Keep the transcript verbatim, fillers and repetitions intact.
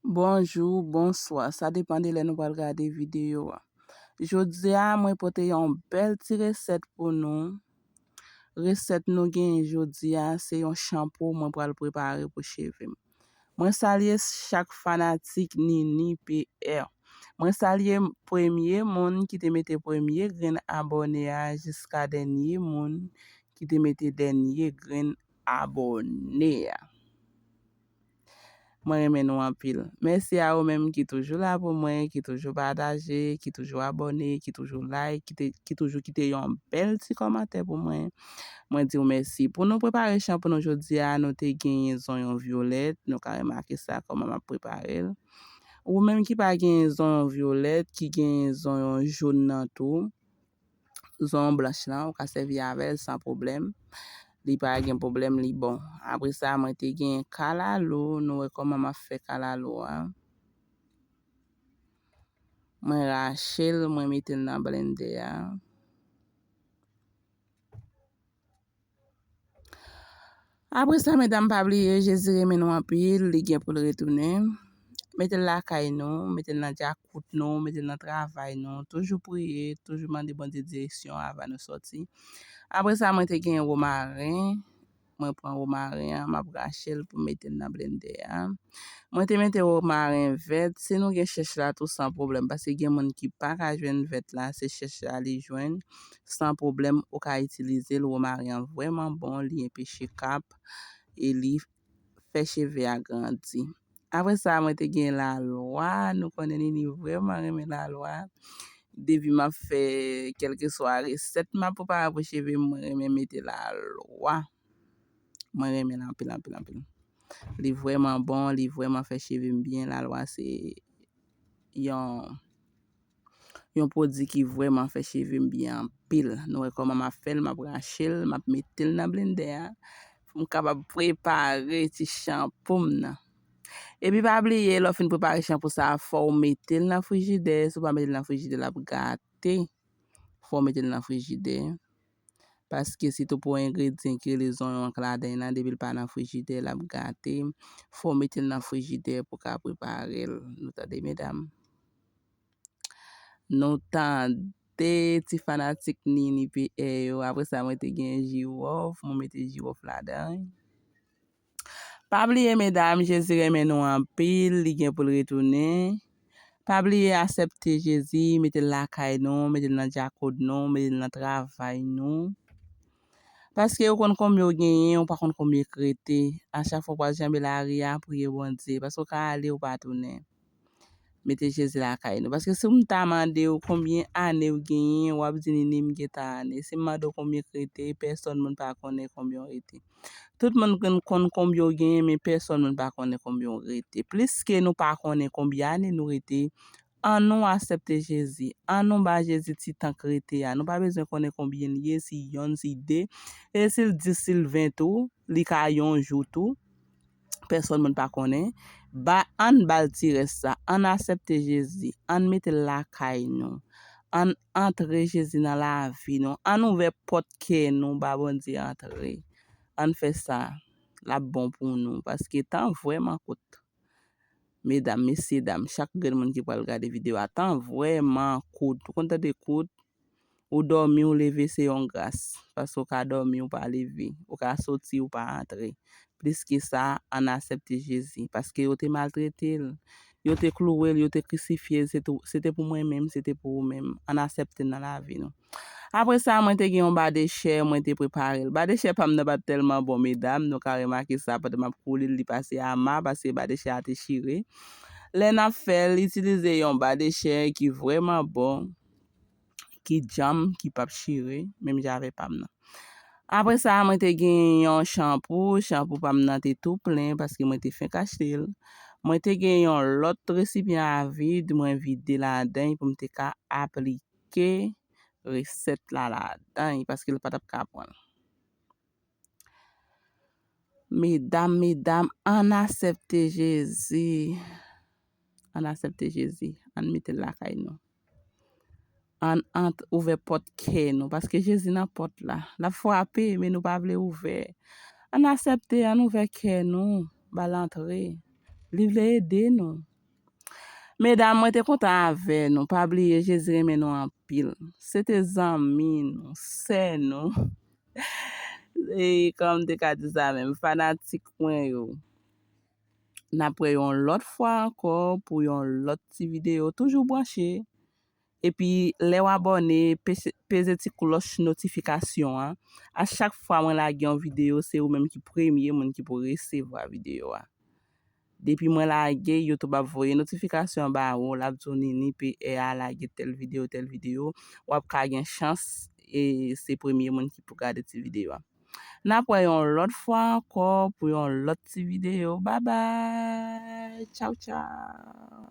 Bonjou, bonswa, sa depann de lè nou pral gade videyo a. Jodi a, mwen pote yon bèl ti resèt pou nou. Resèt nou genyen jodi a, se yon chanpo mwen pral prepare pou cheve m. Mwen salye chak fanatik Nini P R. Mwen salye premye moun ki te mete premye grenn abòne a jiska dènye moun ki te mete dènye grenn abòne a. Mwen renmen nou anpil. Mèsi a ou menm ki toujou la pou mwen, ki toujou pataje, ki toujou abòne, ki toujou like, ki, te, ki toujou kite yon bèl ti kòmantè pou mwen. Mwen di w mèsi. Pou nou prepare chanpo nou jodi a, nou te genyen zonyon vyolèt. Nou ka remake sa kòman m ap prepare l. Ou menm ki pa genyen zonyon vyolèt, ki genyen zonyon jòn nan tou, zonyon blanch lan, ou ka sèvi avè l san pwoblèm. Li pa gen pwoblèm, li bon. Apre sa, mwen te gen kalalou, nou wè kòman m ap fè kalalou a. Mwen rache l, mwen mete l nan blendè a. Apre sa, medam, pa bliye, Jezi renmen nou anpil, li gen pou l retounen. Mete l lakay nou, mete l nan djakout nou, mete l nan travay nou. Toujou priye, toujou mande Bondye direksyon avan nou sòti. Apre sa, mwen te gen womaren. Mwen pran womaren an, m ap rache l pou m mete l nan blendè a. Mwen te mete womaren vèt. Si nou gen chèch la tou, san pwoblèm, paske gen moun ki pa ka jwenn vèt la, se chèch la li jwenn. San pwoblèm, ou ka itilize l. Womaren an vrèman bon, li enpeche kap e li fè cheve a grandi. Apre sa, mwen te gen lalwa. Nou konnen Nini vrèman renmen lalwa. Depi m ap fè kèlkeswa resèt m ap prepare pou cheve m, mwen renmen mete lalwa. Mwen renmen l anpil, anpil, anpil. Li vrèman bon, li vrèman fè cheve m byen. Lalwa se yon, yon pwodui ki vrèman fè cheve m byen anpil. Nou wè kòman m ap fè l, m ap rache l, m ap mete l nan blendè a. Pou m kapab prepare ti chanpo m nan. Epi pa bliye, lè w fin prepare chanpo sa a, fò w mete l nan frijidè. Si w pa mete l nan frijidè, l ap gate. Fò w mete l nan frijidè. Paske sitou pou engredyan ki rele zonyon an k ladan l lan, depi l pa nan frijidè, l ap gate. Fò w mete l nan frijidè pou w ka prepare l. Nou tande, medam? Nou tande, ti fanatik Nini P R yo. Apre sa, mwen te gen jiwòf. Mwen mete jiwòf ladan l. Pa bliye, medam, Jezi renmen nou anpil, li gen pou l retounen. Pa bliye aksepte Jezi, mete l lakay nou, mete l nan djakout nou, mete l nan travay nou. Paske ou konn konbyen ou genyen, ou pa konn konbyen k rete. A chak fwa w pral janbe lari a, priye Bondye, paske w ka ale, ou pa tounen. Mete Jezi lakay nou. Paske si m ta mande w konbyen ane w genyen, w ap di Nini m gen tan ane. Si m mande w konbyen k rete, pèsòn moun pa konnen konbyen w rete. Tout moun konn, konn konbyen w genyen, men pèsòn moun pa konnen konbyen w rete. Pliske nou pa konnen konbyen ane nou rete, annou aksepte Jezi. Annou ba Jezi ti tan k rete a. Nou pa bezwen konnen konbyen l ye, si yonn, si de. E si l dis, si l ven tou, li ka yon jou tou. Pèsòn moun pa konnen. Ba, ann ba l ti rès sa. Ann aksepte Jezi. Ann mete l lakay nou. Ann antre Jezi nan lavi nou. Ann ouvè pòt kè nou ba Bondye antre. Ann fè sa. L ap bon pou nou. Paske tan vrèman kout. Medam, mesye, dam, chak grenn moun ki pral gade videyo a, tan vrèman kout. Ou konn tande kout? Ou dòmi, ou leve, se yon gras. Paske ou ka dòmi, ou pa leve. Ou ka soti, ou pa antre. Plis ke sa, ann aksepte Jezi. Paske yo te maltrete l. Yo te klouwe l, yo te krisifye l. Se tou, se te pou mwen menm, se te pou ou menm. Ann aksepte l nan lavi nou. Apre sa, mwen te gen yon badechè, mwen te prepare l. Badechè pa m nan pa t tèlman bon, medam. Nou ka remake sa pandan m ap koule l, li pase ama, paske badechè a te chire. Lè n ap fè l, itilize yon badechè ki vrèman bon, ki djanm, ki p ap chire, menm jan avè pa m nan. Apre sa, mwen te gen yon chanpou. Chanpou pa m nan te tou plen paske mwen te fenk achte l. Mwen te gen yon lòt resipyan a vid, mwen vide ladan l pou m te ka aplike resèt la ladan l paske l pa t ap ka pran l. Medam, medam, ann aksepte Jezi. Ann aksepte Jezi. Ann mete l lakay nou. Ann, ann ouvè pòt kè nou, paske Jezi nan pòt la. L ap frape, men nou pa vle ouvè. Ann aksepte, ann ouvè kè nou, ba l antre. Li vle ede nou. Medam, mwen te kontan avè nou. Pa bliye, Jezi renmen nou anpil. Se te zanmi nou, sè nou. E kòm m te ka di sa menm, fanatik mwen yo. N ap wè yon lòt fwa ankò pou yon lòt ti videyo. Toujou branche. Epi, lè w abòne, peze, peze ti klòch notifikasyon an. A chak fwa mwen lage yon videyo, se ou menm ki premye moun ki pou resevwa videyo a. Depi mwen lage, YouTube ap voye notifikasyon ba ou, l ap di w Nini P R lage tèl videyo, tèl videyo. W ap ka gen chans e se premye moun ki pou gade ti videyo a. N ap wè yon lòt fwa ankò pou yon lòt ti videyo. Babay! Tchaw, tchaw!